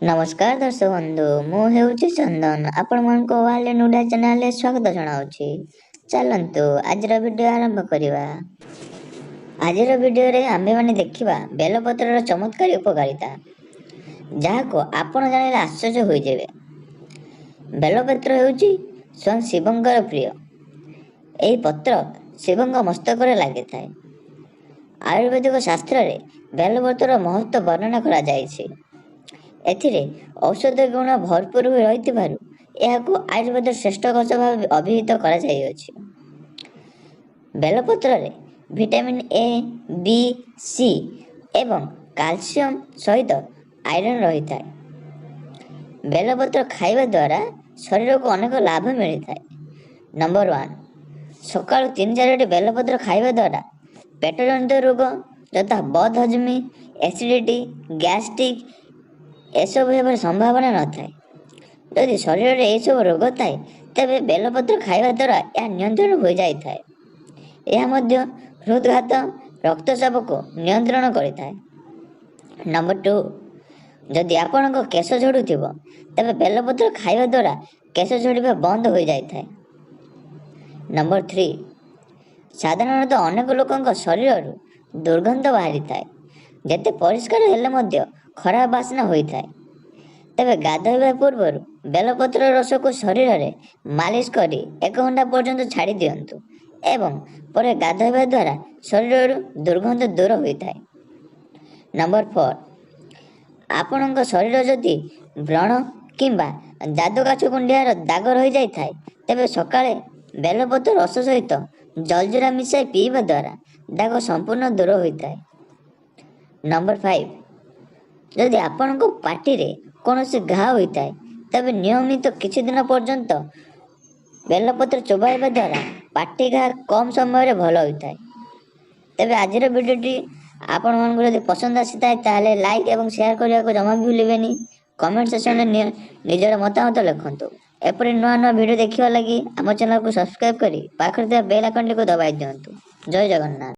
ନମସ୍କାର ଦର୍ଶକ ବନ୍ଧୁ, ମୁଁ ହେଉଛି ଚନ୍ଦନ, ଆପଣମାନଙ୍କୁ ୱାର୍ଲଡ ନୁଡା ଚ୍ୟାନେଲରେ ସ୍ୱାଗତ ଜଣାଉଛି। ଚାଲନ୍ତୁ ଆଜିର ଭିଡ଼ିଓ ଆରମ୍ଭ କରିବା। ଆଜିର ଭିଡ଼ିଓରେ ଆମ୍ଭେମାନେ ଦେଖିବା ବେଲପତ୍ରର ଚମତ୍କାରୀ ଉପକାରିତା, ଯାହାକୁ ଆପଣ ଜାଣିଲେ ଆଶ୍ଚର୍ଯ୍ୟ ହୋଇଯିବେ। ବେଲପତ୍ର ହେଉଛି ସ୍ୱୟଂ ଶିବଙ୍କର ପ୍ରିୟ। ଏହି ପତ୍ର ଶିବଙ୍କ ମସ୍ତକରେ ଲାଗିଥାଏ। ଆୟୁର୍ବେଦିକ ଶାସ୍ତ୍ରରେ ବେଲପତ୍ରର ମହତ୍ତ୍ୱ ବର୍ଣ୍ଣନା କରାଯାଇଛି। ଏଥିରେ ଔଷଧ ଗୁଣ ଭରପୁର ହୋଇ ରହିଥିବାରୁ ଏହାକୁ ଆୟୁର୍ବେଦର ଶ୍ରେଷ୍ଠ ଗଛ ଭାବେ ଅଭିହିତ କରାଯାଇଅଛି। ବେଲପତ୍ରରେ ଭିଟାମିନ୍ ଏ, ବି, ସି ଏବଂ କାଲସିୟମ ସହିତ ଆଇରନ୍ ରହିଥାଏ। ବେଲପତ୍ର ଖାଇବା ଦ୍ୱାରା ଶରୀରକୁ ଅନେକ ଲାଭ ମିଳିଥାଏ। ନମ୍ବର 1, ସକାଳୁ 3-4ଟି ବେଲପତ୍ର ଖାଇବା ଦ୍ୱାରା ପେଟଜନିତ ରୋଗ ଯଥା ବଦହଜମି, ଏସିଡ଼ିଟି, ଗ୍ୟାଷ୍ଟ୍ରିକ୍ ଏସବୁ ହେବାର ସମ୍ଭାବନା ନଥାଏ। ଯଦି ଶରୀରରେ ଏହିସବୁ ରୋଗ ଥାଏ, ତେବେ ବେଲପତ୍ର ଖାଇବା ଦ୍ୱାରା ଏହା ନିୟନ୍ତ୍ରଣ ହୋଇଯାଇଥାଏ। ଏହା ମଧ୍ୟ ହୃଦଘାତ, ରକ୍ତଚାପକୁ ନିୟନ୍ତ୍ରଣ କରିଥାଏ। ନମ୍ବର 2, ଯଦି ଆପଣଙ୍କ କେଶ ଝଡ଼ୁଥିବ, ତେବେ ବେଲପତ୍ର ଖାଇବା ଦ୍ୱାରା କେଶ ଝଡ଼ିବା ବନ୍ଦ ହୋଇଯାଇଥାଏ। ନମ୍ବର 3, ସାଧାରଣତଃ ଅନେକ ଲୋକଙ୍କ ଶରୀରରୁ ଦୁର୍ଗନ୍ଧ ବାହାରିଥାଏ। ଯେତେ ପରିଷ୍କାର ହେଲେ ମଧ୍ୟ ଖରାପ ବାସ୍ନା ହୋଇଥାଏ। ତେବେ ଗାଧୋଇବା ପୂର୍ବରୁ ବେଲପତ୍ର ରସକୁ ଶରୀରରେ ମାଲିସ କରି 1 ଘଣ୍ଟା ପର୍ଯ୍ୟନ୍ତ ଛାଡ଼ି ଦିଅନ୍ତୁ ଏବଂ ପରେ ଗାଧୋଇବା ଦ୍ୱାରା ଶରୀରରୁ ଦୁର୍ଗନ୍ଧ ଦୂର ହୋଇଥାଏ। ନମ୍ବର 4, ଆପଣଙ୍କ ଶରୀର ଯଦି ବ୍ରଣ କିମ୍ବା ଯାଦୁକାଛ କୁଣ୍ଡିଆର ଦାଗ ରହିଯାଇଥାଏ, ତେବେ ସକାଳେ ବେଲପତ୍ର ରସ ସହିତ ଜଲଜିରା ମିଶାଇ ପିଇବା ଦ୍ୱାରା ଦାଗ ସମ୍ପୂର୍ଣ୍ଣ ଦୂର ହୋଇଥାଏ। ନମ୍ବର 5, ଯଦି ଆପଣଙ୍କ ପାଟିରେ କୌଣସି ଘା ହୋଇଥାଏ, ତେବେ ନିୟମିତ କିଛି ଦିନ ପର୍ଯ୍ୟନ୍ତ ବେଲପତ୍ର ଚୋବାଇବା ଦ୍ୱାରା ପାଟି ଘା କମ୍ ସମୟରେ ଭଲ ହୋଇଥାଏ। ତେବେ ଆଜିର ଭିଡ଼ିଓଟି ଆପଣମାନଙ୍କୁ ଯଦି ପସନ୍ଦ ଆସିଥାଏ, ତାହେଲେ ଲାଇକ୍ ଏବଂ ସେୟାର କରିବାକୁ ଜମା ବି ଭୁଲିବେନି। କମେଣ୍ଟ ସେକ୍ସନରେ ନିଜର ମତାମତ ଲେଖନ୍ତୁ। ଏପରି ନୂଆ ନୂଆ ଭିଡ଼ିଓ ଦେଖିବା ଲାଗି ଆମ ଚ୍ୟାନେଲକୁ ସବସ୍କ୍ରାଇବ୍ କରି ପାଖରେ ଥିବା ବେଲ୍ ଆଇକନ୍ଟିକୁ ଦବାଇ ଦିଅନ୍ତୁ। ଜୟ ଜଗନ୍ନାଥ।